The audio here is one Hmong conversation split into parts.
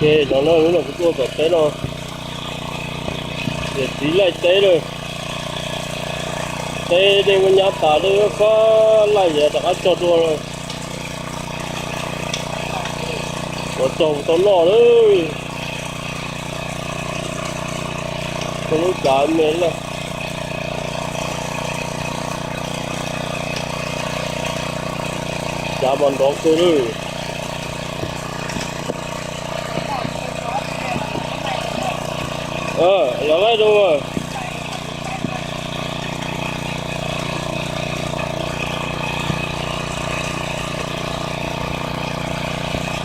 Ces no na, hnub no kuv tuaj tom teb no, yawm txiv laij teb na, teb dej muaj nyab tas dej fab laij yam rov qab cog dua na, ua cog tau noj lawm. Koj lub cav me lawm, cav mas nrov kawg lawm. Los laij rau.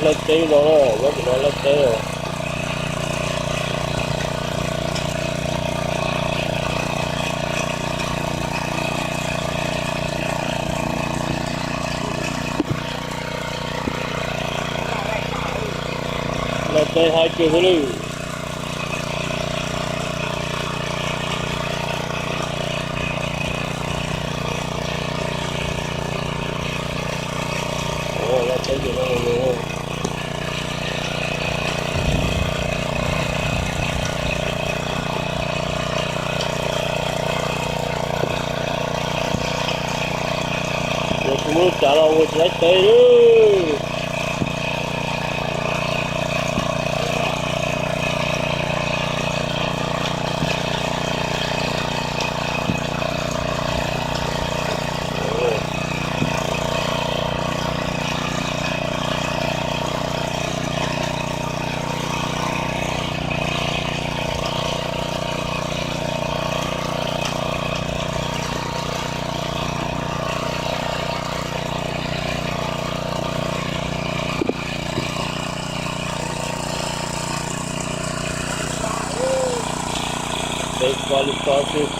Laij teb no, nyob tim no laij teb. Laij teb haib kawg xwb lawm. Laij teb ces no, kuv muab lub cav los ua tsis laij teb lawm. Peb kuaj li kuaj xwb.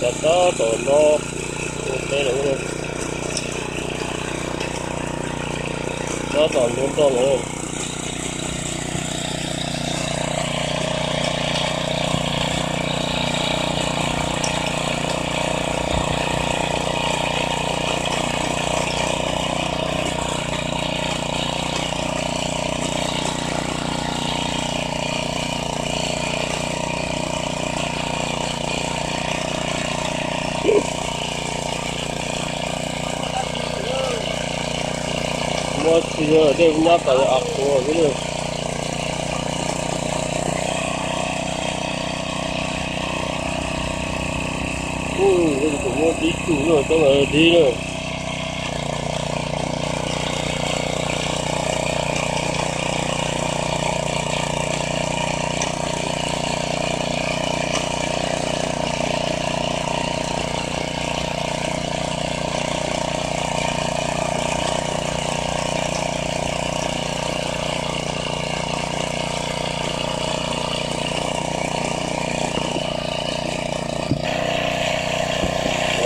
Tab tom nrog ua teb lawm, tab tom nrog nrog lawm. Muaj txiv dej nyab tas av qhuav xwb na. Tus muaj dib tug na, tau ntawd dib na.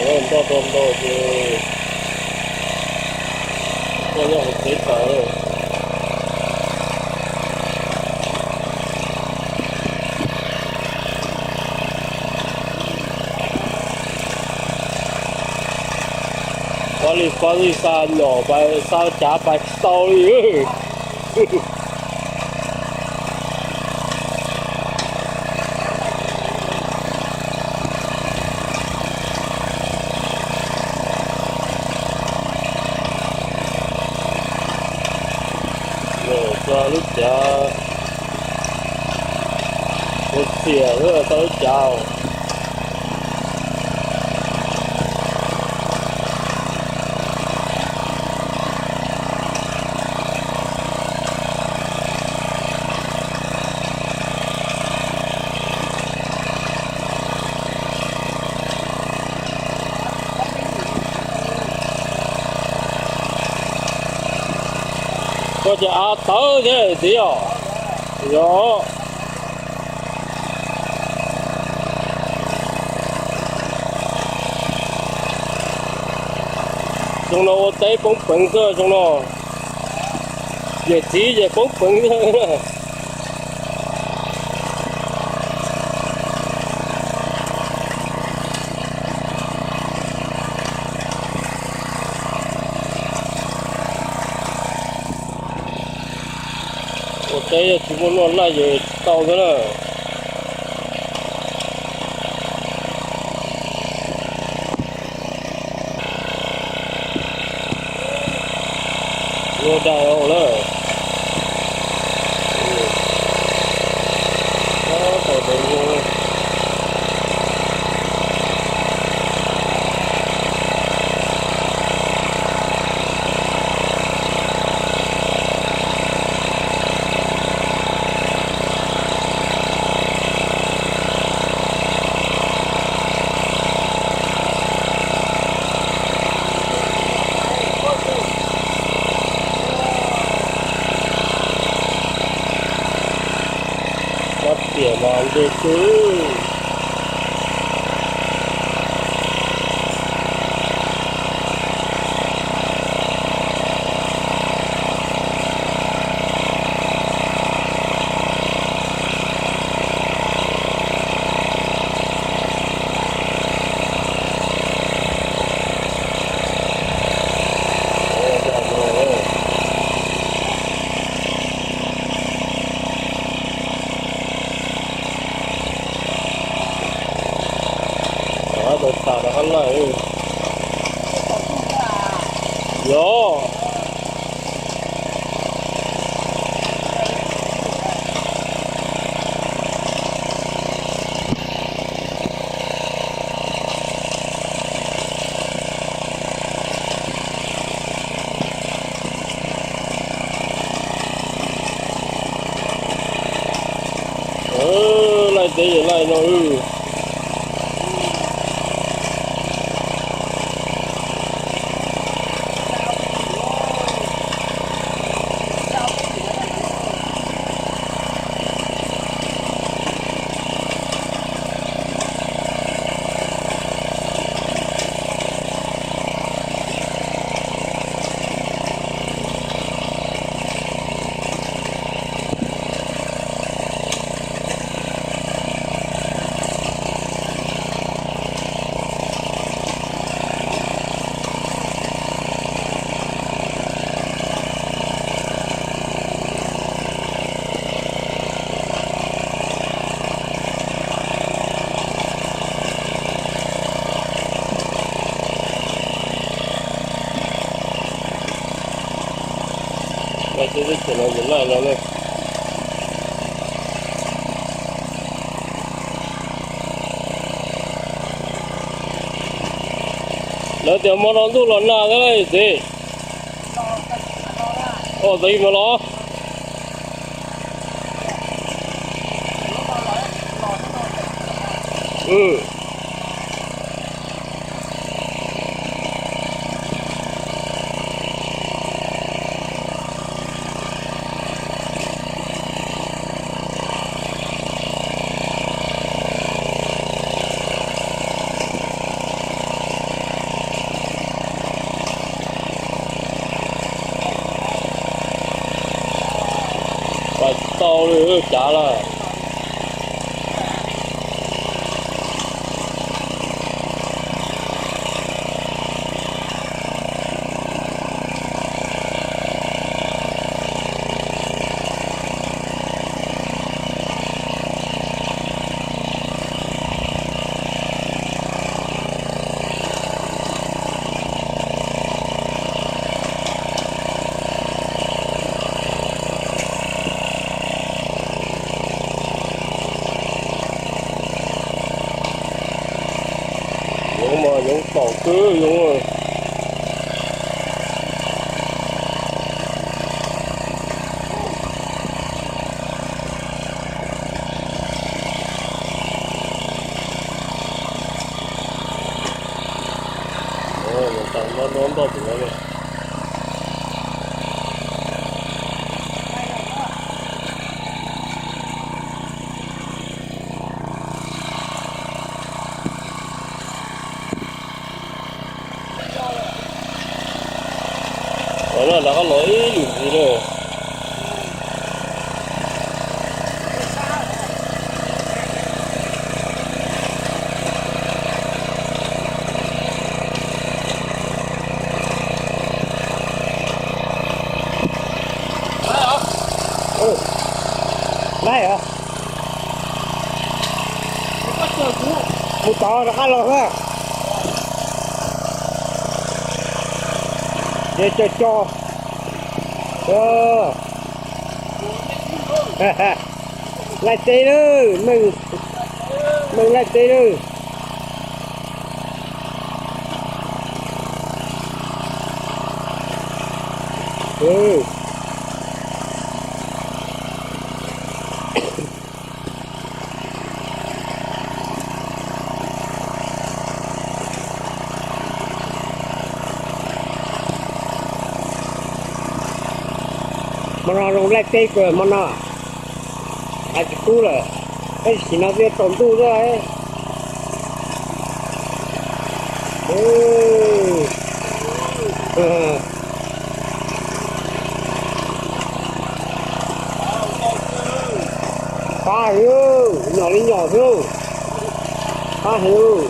Nroj rau ntau ces koj nyob hauv tsev tas. Koj li koj li xa nyom pais, xa cav pais tsis tau li. Tso lub cav, ua txias lub tau lub cav. Koj ces av tawv thiab txiv os. Yog. Xyoo no ua teb poob peev xwb xyoo no. Yawm txiv ces poob peev xwb. Ces yog tsis muaj luaj laj ces tsis tau thiab na. Luaj dag lawm. Kab tiam mas nce xwb. Tau tas rov qab laij. Yog. Laij teb yog laij no. Laij teb teb chaws no ces laij no na. Lawv tias hmo no ntuj los nag thiab lauj txiv. Os, txiv mas los. Pais tsis tau li, cav lawm. Yoov mas yoov taum kawg yoov. Ntau ntau ntau tus no. Qhov no rov qab los ib lwm ntxiv na. Mus tod rov qab los xwb. Ces co co. Laij teb lawm, Meej laij teb lawm. Hmo no zoo laij teb kawg hmo no. Hais tsis kub lawm, tab sis no twb tsaus ntuj xwb. Qab heev, nyom li nyom xwb. Qab heev.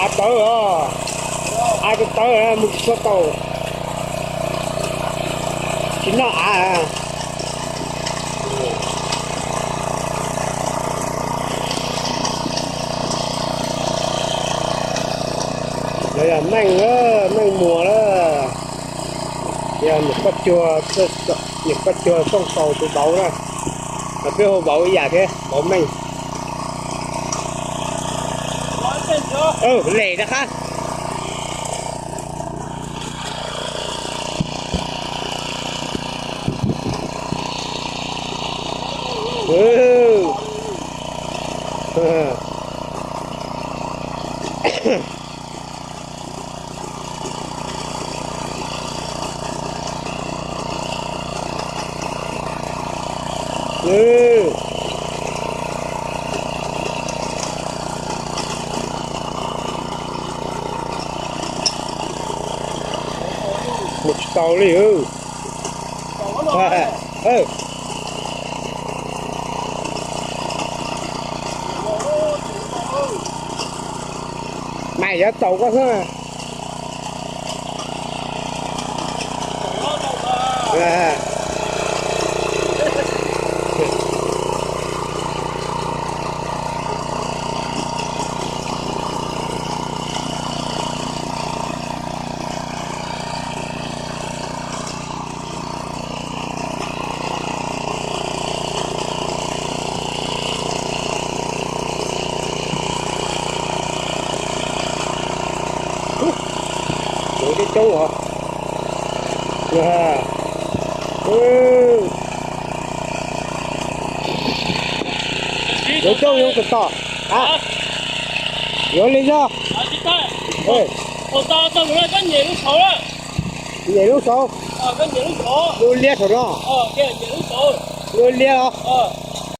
Av tawv os, av tawv tawv mus tsis tau, tsis noj av. Yog Meej, Meej Muas lawm. Yog niam Paj Cuag, niam Paj Cuag Tooj Xaus tus vauv na, mas peb hu vauv ib yam thiab, vauv Meej. Lem rov qab. Mus tsis tau li. Mas yuav txaus koj xwb. Coob os. Yuav coob yuav tus tom. Yuav li zog. Nyem lub saud. Lub liab saum no. Lub liab os.